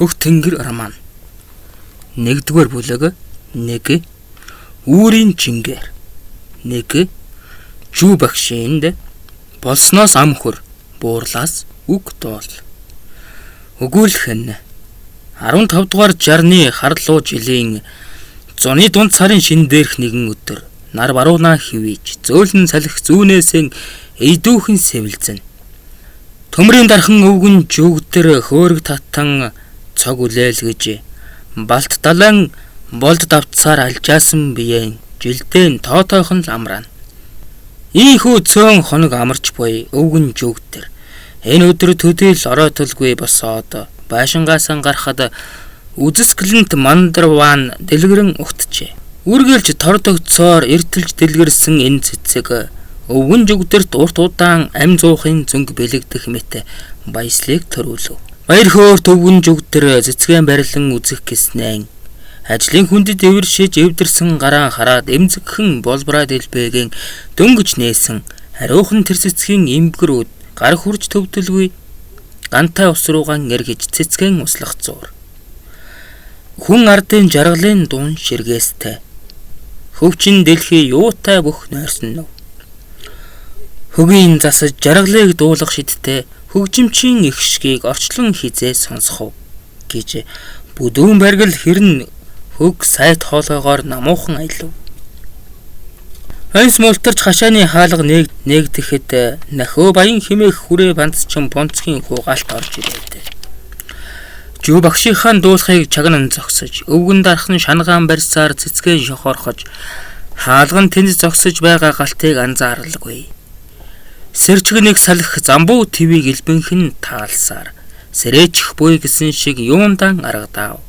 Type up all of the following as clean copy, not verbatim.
Хөх тэнгэр роман. 1-р бүлэг 1. Үүрийн чингээр 1. Жүү багшинд болсноос ам хөр, буурлаас үг дуул. Өгүүлэх нь 15 дугаар 60-ны харлуу жилийн зуны дунд сарын шин дээрх нэгэн өдөр нар баруунаа хивээж зөөлөн салхи зүүнээсээ эйдүүхэн сэвэлзэн. Төмрийн дархан өвгөн жүгдэр хөөрг татан цог үлээлгэж балт далайн болд давтсаар алжаасан биеэн жилдэн тоотойхон л амраана. Ийхүү цөөн хоног амарч буй өвгөн жүгдэр энэ өдөр төдийл оройтолгүй босоод байшингаасаа гарахад үзэсгэлэнт мандарван дэлгэрэн угтжээ. Үргэлж тордогцоор эртэлж дэлгэрсэн энэ цэцэг өвгөн жүгдэрт урт удаан ам зуухын зөнг бэлэгдэх мэт баяслыг төрүүлв. Баяр хөөрт өвгөн жүгдэр цэцгэн барилан үзэх гэснээр ажлын хүндэд эвэршиж эвдэрсэн гараа хараад эмзэгхэн болбраа дэлбээгэн дөнгөж нээсэн ариухан тэр цэцгийн эмбгэрүүд гар хурж төвдөлгүй гантай ус руугаан эргэж цэцгэн услах зуур. Хүн ардын жаргалын дуун ширгээстэй хөвчин дэлхий юутай бүх нойрсон нүв. Хөгийн засаж жаргалыг дуулах шидтэй хөгжимчийн их шгийг орчлон хизээ сонсох уу гэж бүдүүн баргил хэрн хөг сайт хоолойгоор намуухан аялав. Хойнс мултарч хашааны хаалга нээгдэхэд нахио баян химээх хүрээ бандчин бонцгийн хүү галт орж ирээд. Жүү багшийнхаа дуулахыг чагнан зогсож, өвгөн дархан шангаан барьсаар цэцгэн шохорхож, хаалган тэнд зогсож байгаа галтыг анзааралгүй. Сэрчиг нэг салхи замбуу твийг элбэнхэн таалсаар сэрээчих буй гэсэн шиг юундан аргадаав.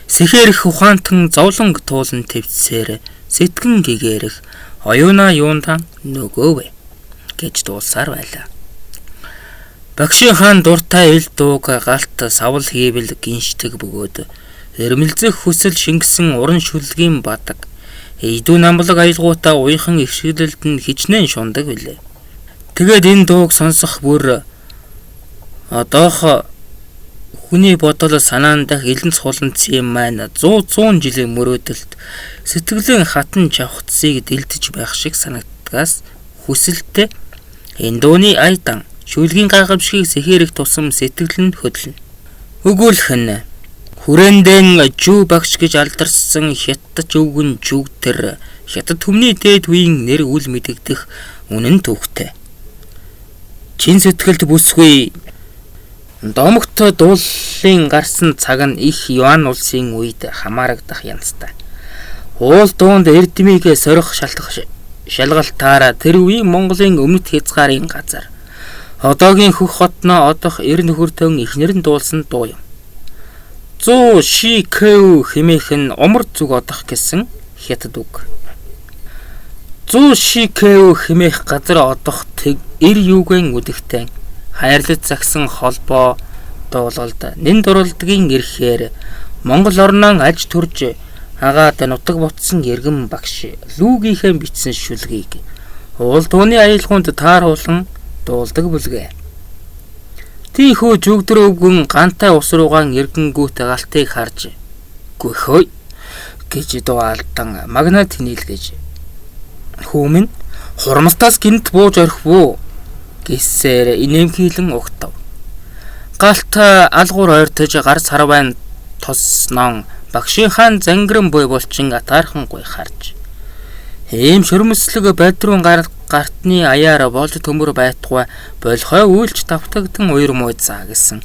Сэхэрх ухаантан зовлонг туулан твцсээр сэтгэн гэгэрэх оюунаа юундан нөгөөв гэж дуулсаар байлаа. Багшийн хаан дуртай ил дууг галт савл хийвэл гиншдэг бөгөөд эрмэлзэх хүсэл шингэсэн уран шүлгийн бадаг эйдүү намблаг аялгуудаа уяхан ихшиглэлд нь хичнээн шундаг билээ. Тэгээд энэ дууг сонсох бүр одоох хүний бодол санаан дах элэнц хуланцын маань 100 жилийн мөрөөдөлт сэтгэлийн хатан чавхцыг дэлдэж байх шиг санагддгаас хүсэлтэй энэ дууны айдан шүлгийн гайхамшигыг сэхээрэх тусам сэтгэл нь хөдлөнө. Өгүүлэх нь хүрээндэн жүү багш гэж алдарсан хятадч өвгөн жүгдэр хятад түмний дээд үеийн нэр үл мэдэгдэх үнэн түүхтэй. Чин сэтгэлд бүсгүй домогт дууллын гарсан цаг нь их Юан улсын үед хамаарагдах янзтай. Уул дуунд эрдмийг сорих шалгалтаараа тэр үеийн Монголын өмнөд хязгаарын газар одоогийн хөх хотноо одох эр нөхөртөн эхнэр нь дуулсан дуу юм. Зүү ши кэв хэмээх нь умар зүг одох гэсэн хятад үг. Зүү ши кэв хэмээх газар одох тэг эр юугэн үдэгтэн хайрлаж загсан холбоо дуулалд нэн дуралдгийн эрхээр Монгол орноо аж төрж агаад нутаг ботсон иргэн багш лүүгийнхээ бичсэн шүлгийг уул дууны аялгуунд тааруулан дуулдаг бүлгээ. Тийхүү жүгдэр өвгөн гантай ус руугаан эргэнгүүт галтыг харж гөхөй гэж дуу алдан магна тэнийл гэж. Хүмүүн хурмалтаас гинт бууж орхив уу гэсээр инээмхийлэн угтав. Галт алгуур ойртож гар сарвайн тоснон багшийн хаан зангиран буй булчин атаархан гуй харж. Ийм шөрмөслөг бадрун гартны аяар болж төмөр байтугай болохой үйлч давтагдан уяр муу заа гэсэн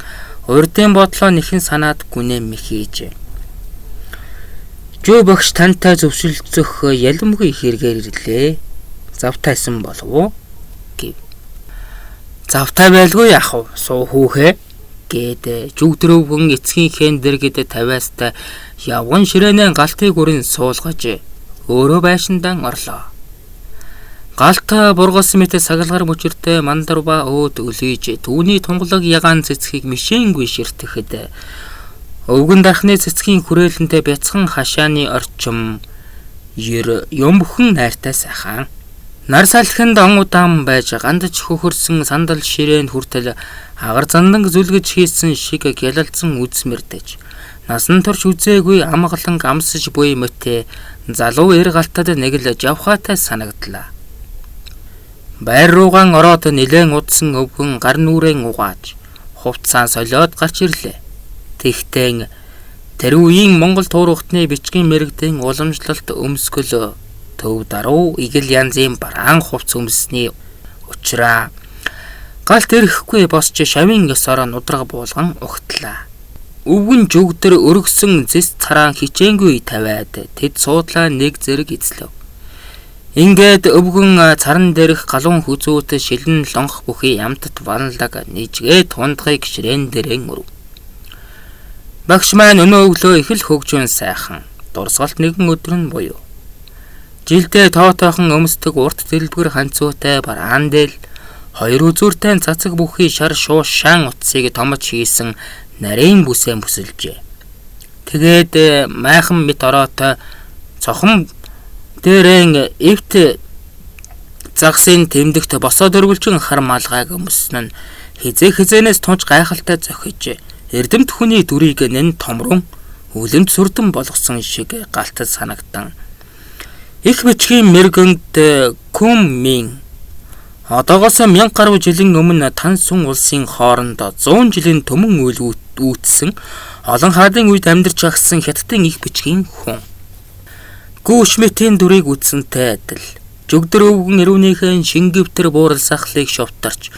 урдын бодлоо нэхэн санаад гүнээ мэхийж. Жөө багш тантай зөвшөлдсөх яламгүй хэрэгээр ирлээ. Завтайсан болов уу гэв. Завтай байлгүй яах вэ? Суу хүүхээ гээд жүгдрөвгөн эцгийнхээ дэргэд тавиастай явган ширээнээ галтыг өрн суулгаж өөрөө байшиндаан орлоо. Галт бургас мэт сагалгар мөчөртэй мандарба өөд өлийж түүний тунгалаг ягаан цэцгийг мишэнгүй ширтэхэд өвгөн дархны цэцгийн хүрээлэнтэй бяцхан хашааны орчим ер юм бүхэн найртай сайхан. Нар салхинд он удаан байж гандаж хөхөрсөн сандал ширээнд хүртэл агар зандан зүлгэж хийсэн шиг гялалзан үзмэрдэж насан турш үзээгүй амгалан амсаж буй мөтөө залуу эр галтад нэг л жавхаатай санагдлаа. Байр руугаан ороод нилээн удсан өвгөн гар нүрэн угааж хувцсаа солиод гарч ирлээ. Тэгтэн тэр үеийн Монгол туурвахтны бичгийн мэрэгдэн уламжлалт өмсгөл төв даруй игэл янзын бараан хувц өмссөний учраа галт ирэхгүй босч шавийн ёсоор нудраг буулган угтлаа. Өвгөн жүгдэр өргөсөн зэс цараан хичээнгүй тавиад тэд суудлаа нэг зэрэг эзлэв. Ингээд өвгөн царан дээрх галуун хүзүүт шилэн лонх бүхий ямтат ванлаг нийжгээд тундахыг ширээн дээрэн өрөв. Багш маань өнөө өглөө их л хөгжүүн сайхан дурсгалт нэгэн өдөр нь буюу. Жилдээ тоотойхон өмсдөг урт дэлбгэр ханцуутай бараан дээл хоёр үзүүртэй цацаг бүхий шар шуушаан утсыг томч хийсэн нарийн бүсээ бүсэлжээ. Тэгээд майхан мэт ороотой цохон дээрэн эвт загсын тэмдэгт босоо дөрвөлжин хар малгайг өмсөн нь хизээ хизээнээс тунч гайхалтай зохиж эрдэмт хүний дүрийг нэн томрон үлэмт сүрдэн болгосон шиг галтад санагдан. Их бичгийн мэргэнд Күм Мин одоогоос 1000 гаруй жилийн өмнө Тан Сүн улсын хооронд 100 жилийн төмөн үйл үүссэн олон хаадын үед амьдарч агсан хятадын их бичгийн хүн. Гүү Шмитийн дүрийг үзсэнтэй адил жүгдэр өвгөн эрүүнийхэн шингэвтер буурал сахлыг шовтарч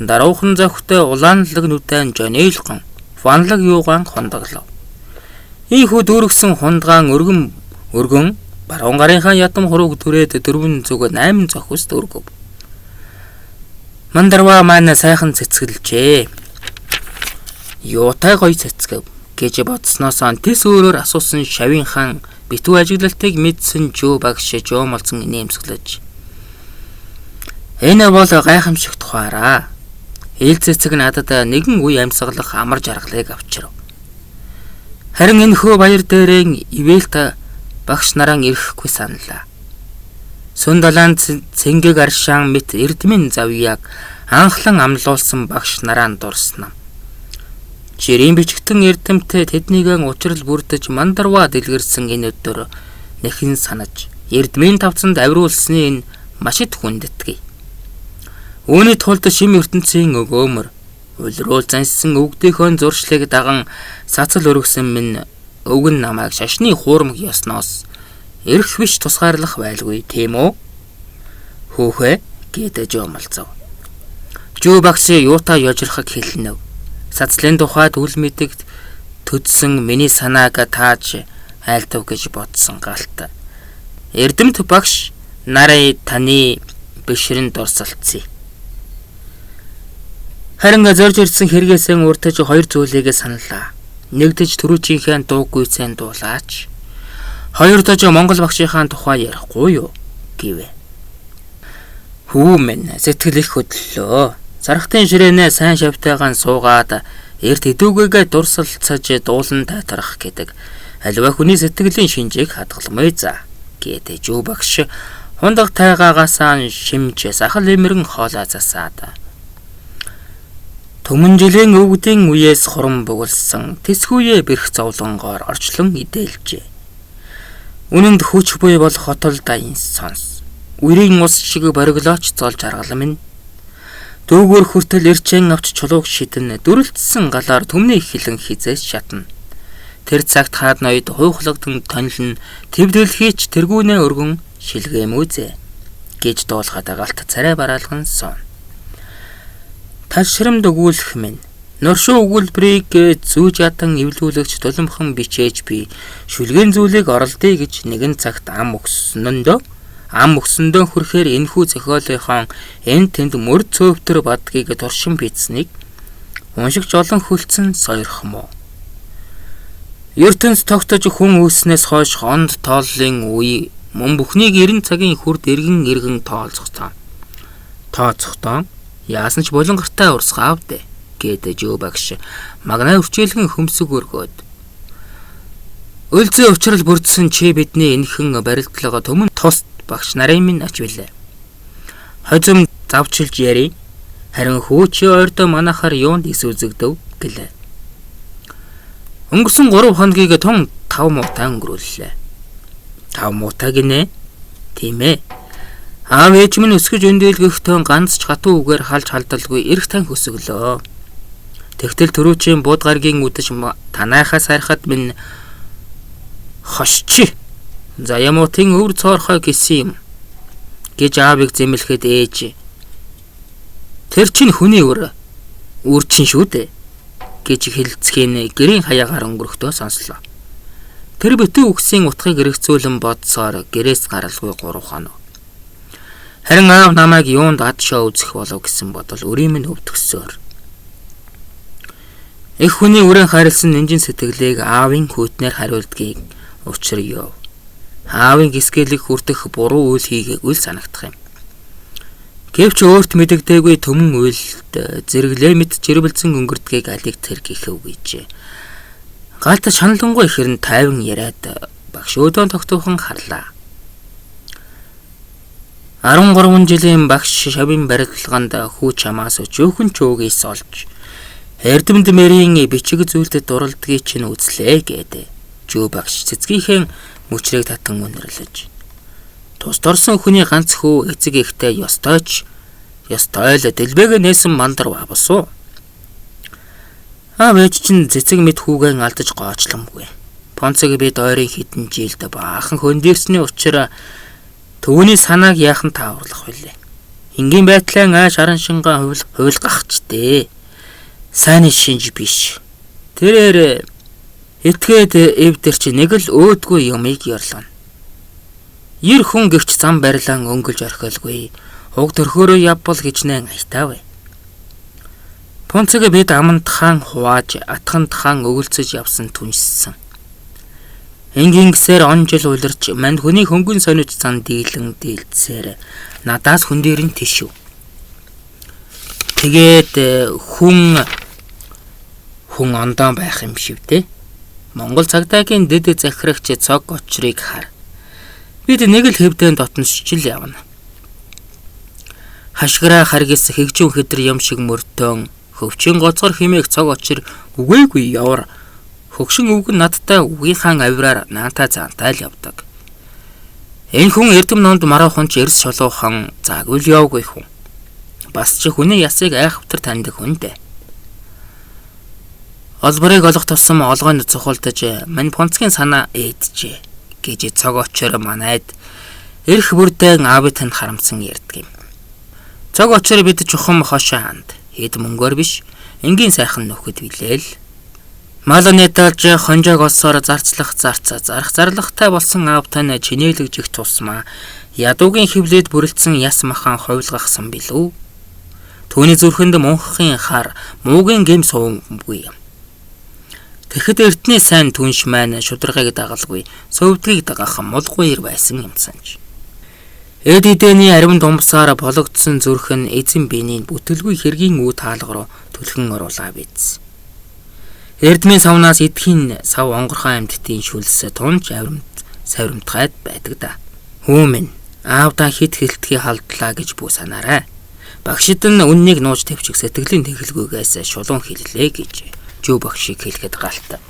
даруухан зохтой улаанлаг нүдэн жонилгон ванлаг юугаан хонdoглов. Ийхүү дүүргсэн хундгаан өргөн баруун гарынхаа ядам хурууг түрээд 408 зохис дөргөв. Мандарва маань сайхан цэцгэлжээ. Юутай гоё цэцгэв гэж бодсноос тэс өөрөөр асуусан шавийн хаан битүү ажиглалтыг мэдсэн Жөө багш жуумалцсан инээмсэглэж. Энэ бол гайхамшигт тухаараа. Ил цэцэг надад нэгэн үе амьсгалах амар жаргалыг авчирв. Харин энэ хөө баяр дээрэн ивэлт багш наран ирэхгүй саналаа. Сүн далаан цэнгэг аршаан мэт эрдмийн завьяаг анхлан амлуулсан багш нарaan дурснаа. Жирийн бичгтэн эрдэмтээ тэднийг учрал бүрдэж мандарваа дэлгэрсэн энэ өдөр нэхэн санаж эрдмийн тавцанд авируулсны энэ маш их хүндэтгэе. Үүний тулд шим ертөнцийн өгөөмөр улируул заншсан өвгдийнхөө зуршлыг даган сацал өргөсөн минь өвгөн намайг шашны хуурмаг ёсноос эрх биш тусгаарлах байлгүй тийм үү? Хөөхөө гэдэг жуумалцав. Жүү багш юутай ёжрохыг хэлнэ. Сацлын тухайд үл мэдэг төдсөн миний санааг тааж айлтав гэж бодсон галт. Эрдэмт багш нарын таны бишрэн дурсалцъя. Харин зорж ирсэн хэрэгээсэн уртаж хоёр зүйлийг саналаа. Нэгдэж түрүүчийнхээ дууг гүйцэн дуулаач. Хоёрдож Монгол багшийнхаа тухай ярихгүй юу гэвэ. Хүү минь сэтгэл их хөдлөлөө. Сархтын ширээнээ сайн шавтайгаан суугаад эрт эдүүгээгээ дурсалцаж дуулан тайтарах гэдэг аливаа хүний сэтгэлийн шинжийг хадгалмыг за гэдэг Жүү багш хундаг тайгаагаасаа шимж сахал эмэрэн хоолой засаад. Түмэн жилийн өвгдийн үеэс хурам бугулсан тэсгүйе бэрх зовлонгоор орчлон идээлжээ. Үнэнд хүч буй бол хотол даян сонс. Үерийн ус шиг бориглооч зол жаргал минь. Дүүгөр хүртэл эрчэн авч чулууг шидэн дүрэлтсэн галаар түмний хилэн хизээс шатна. Тэр цагт хаад ноёд хуйхлагдан тонилн төв дэлхийч тэргүүнээ өргөн шилгээмүүзээ гэж дуулахад галт царай бараалган сон. Ташрамд өгүүлэх минь нуршуу өгүүлбэрийг зүүж ядан эвлүүлэгч туломхон бичээж би шүлгийн зүйлийг оролдъё гэж нэгэн цагт ам өгсөндөө хүрэхээр энэхүү зохиолынхон энэ тэнд мөр цөөвтөр бадгийг туршин бичсэнийг уншигч олон хөлцөн сойрхмоо. Ертөнц тогтож хүн үүснээс хойш хонд тооллын үе мөн бүхнийг 90 цагийн хүрд эргэн эргэн тооцохдоо яасан ч булангартай урсгаав дээ гэдэг Жөө багш магнаа өвчээлгэн хөмсөг өргөөд. Өлзөө учрал бүрдсэн чи бидний энхэн барилдлага төмөн тус багш нарын минь ач билээ. Хозим завчилж яри. Харин хүү чи ойрдоо манайхаар юунд ис үзэгдэв гэлээ. Өнгөрсөн 3 хоногийг тун 5 муутай өнгөрүүллээ. 5 муутай гинэ? Тийм ээ. Аав ээж минь өсгөж өндөөлгөхдөө ганц ч хатуу үгээр халж халдалгүй эрх тань хөсөглөө. Тэгтэл түрүүчийн бууд гаргийн үдэж танайхаас харахад минь хошчи. Заямуутын өвөр цоорхой гэсэн юм гэж аавыг зэмлэхэд ээж тэр чинь хүний өр үр чинь шүү дээ гэж хэлцхийн гэрийн хаягаар өнгөрөхдөө сонслоо. Тэр битүү үгсийн утгыг эргэцүүлэн бодсоор гэрээс гаралгүй 3 хоног. Харин аав намайг юунд ад шоо үзэх болов гэсэн бодол өрийн минь өвдгсөөр. Эх хүний үрэн харилсан нинжин сэтгэлийг аавын хүйтнээр хариулдгийг учир ёв. Аавын гисгэлэг хүртэх буруу үйл хийгээгүй л санагдах юм. Гэвч өөрт мэдэгдээгүй төмөн уйлд зэрэглээ мэт жирбэлзэн өнгөрдгийг алиг тэр гэхэв гэжээ. Галт шаналнгүй хэрэн тайван яриад багш өөдөө тогтуухан харлаа. 13 жилийн багш шавын барилганд хүү чамаас өчөөхөн чөөгийс олж эрдэмт мэрийн бичиг зүйлд дуралдгийг чинь үзлээ гэдэг. Жөө багш цэцгийнхээ мөчрийг татан үнэрлэж. Тус дорсон хүний ганц хүү эцэг эхтэй ёстой ч ёстой л дэлбэгээ нээсэн мандар бабсуу. Аав ээж чинь цэцэг мэд хүүгэн алдаж гоочломгүй. Понцог бид ойрын хэдэн жилд баахан хөндөрсний учир түүний санааг яахан тааварлах вүлээ. Энгийн байдлаа ааш аран шинган хувилгахчтэй. Сайн шинж биш. Тэрээр этгээд эвдэрч нэг л өөдгүй юмыг ёрлоно. Ер хүн гэрч зам барилан өнгөлж орхиолгүй. Уг төрхөөрөө явбал хичнээн аятаа вэ. Пунцэг бид аманд хаан хувааж, атханд хаан өгөлцөж явсан түншсэн. Энгийн гисээр он жил улирч манд хүний хөнгөн сониж зан дийлэн дийлдсээр надаас хүн дээр нь тишв. Тэгээд хүн ондоон байх юм шив дээ. Монгол цагдаагийн дэд захирагч цог очрыг хар. Бид нэг л хэвдэн дотносч л явна. Хашгираа харгис хэгжин хэдэр юм шиг мөртөн хөвчин гоцгор химээх цог очир үгээгүй явар. Хөгшин өвгөн надтай үгийнхаа авираар наантай заантай л явдаг. Энэ хүн эрдэм номд мараахан ч эрс шолоохон заагвал явгүй хүн. Бас чи хүний ясыг айхавтар таньдаг хүн дээ. Олборыг олох тусам олгойн цухалдаж мань понцгийн санаа ээджээ гэж цог очор манайд эрх бүрдэн аавын танд харамсан ярьдаг юм. Цог очор бид чухам хошоо ханд хэд мөнгөөр биш энгийн сайхан нөхөд билээл. Мал нэталж хонжоог олсоор зарцлах зарцаа зарах зарлагтай болсон аав тань чинээлэгжих тусмаа ядуугийн хөвлөд бүрэлдсэн яс махан хувилгахсан билүү. Түүний зүрхэнд мунхахын хар муугийн гэм суумгүй юм. Тэгэхэд эртний сайн түнш маань шударгыг дагалгүй сувдгийг дагах мулгуур байсан юмсан ч. Эд эдэний аривн думсаар бологдсон зүрх нь эзэн биений бүтэлгүй хэргийн үе таалга руу түлхэн оруулаа биз. Эрдмийн савнаас эдхийн сав онгорхой амьтдын шүлс тунч авирмт савирмтгайд байдаг да. Хүү минь аавдаа хит хилтгий халдлаа гэж бүү санаарай. Багшид нь үннийг нууж тавьчих сэтгэлийн тэгэлгүйгээс шулуун хэллээ гэж Жөө багшийг хэлэхэд галт.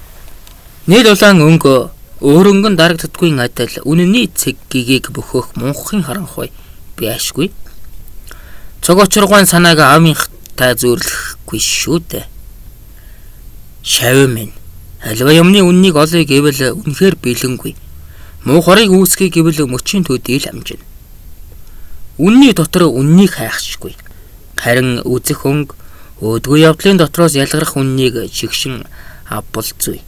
Нийл улаан өнгө өөрөнгөн дарагддаггүй адил үнэний цэг гэгийг бөхөх мунхын харанхуй байшгүй. Цог очиргуйн санааг аавынхтай зөөрлөхгүй шүү дээ. Шавь минь аливаа юмны үннийг олъё гэвэл үнэхээр бэлэнгүй. Муу хорыг үүсгэе гэвэл мөчийн төдийл амжина. Үнний дотор үннийг хайхшгүй. Харин үзэх өнгө өөдгүй явдлын дотроос ялгарх үннийг шигшин авбал зүй.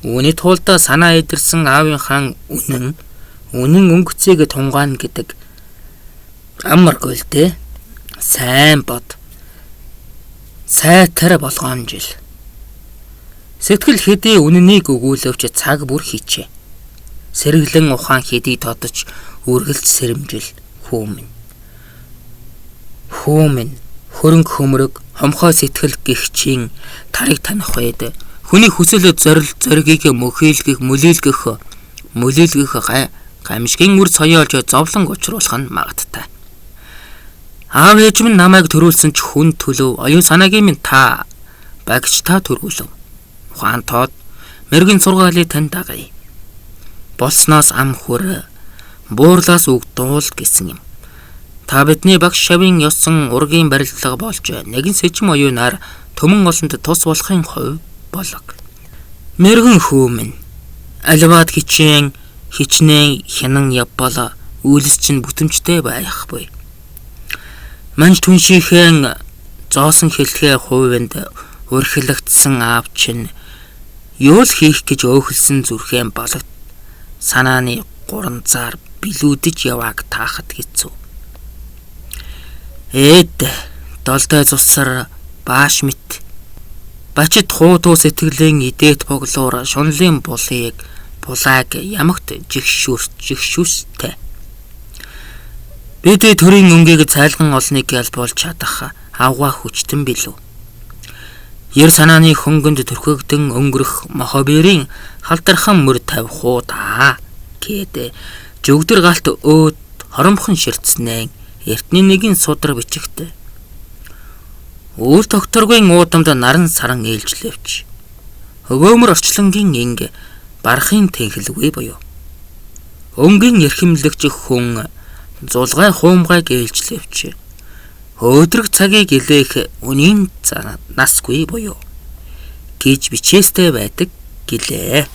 Үүний тулд санаа идэрсэн аавынхаа үнэн өнгөцийг тунгаана гэдэг амаргүй л дээ. Сайн бод. Сайтар болгоом жил. Сэтгэл хэдий үнэнийг өгүүлэвч цаг бүр хичээ. Сэргэлэн ухаан хэдий тодож үргэлж сэрэмжил хүү минь. Хүү минь хөрөнгө хөмрөг хомхой сэтгэл гихчийн тарыг таних үед хүний хүсэл зорил зоригийг мөхийлгэх мөлийлгэх гамшигын үр соёолж зовлон учруулах нь магадтай. Аав ээж минь намайг төрүүлсэн ч хүн төлөв, оюун санаагийн минь та багч та төрүүлв. Ухаан тоод мэрэгэн сургаалыг тань дагая. Болсноос ам хүр, буурлаас үг дуул гэсэн юм. Та бидний багш шавын ёсон ургийн барилдлага болж нэгэн сэжим оюунаар төмөн олонд тус болохын хувь болог. Мэрэгэн хүү минь аливаад хичээн хичнээн хянан явбал үйлс чинь бүтэмжтэй байхгүй. Манж түншийнхээ зоосон хэлхээ хувинд урхилэгдсэн аав чинь юу л хийх гэж өөхөлсөн зүрхээ балагт санааны гуранзаар билүүдэж явааг таахад хэцүү. Ээд долдой цусар бааш мэт бачид хуутуу сэтгэлийн идээт боглоор шунлын булыг булааг ямагт жигшүүртэй. Бид төрийн өнгийг цайлган олныг ялбуулж чадах авгаа хүчтэн билүү. Ер санааны хөнгөнд түрхэгдэн өнгөрөх мохобирийн халдархан мөр тавих уу даа гээд жүгдэр галт өөд хоромхон ширтснээ эртний нэгэн судар бичигт. Үйл тогтворгүй уудамд наран саран ээлжлэвч. Өгөөмөр орчлонгийн инг барахын тэнхэлгүй буюу. Өнгийн эрхэмлэгч хүн зулгай хуумгайг ээлжлэвч. Өөдрөг цагийг илээх үнийн насгүй буюу гэж бичээстэй байдаг гэлээ.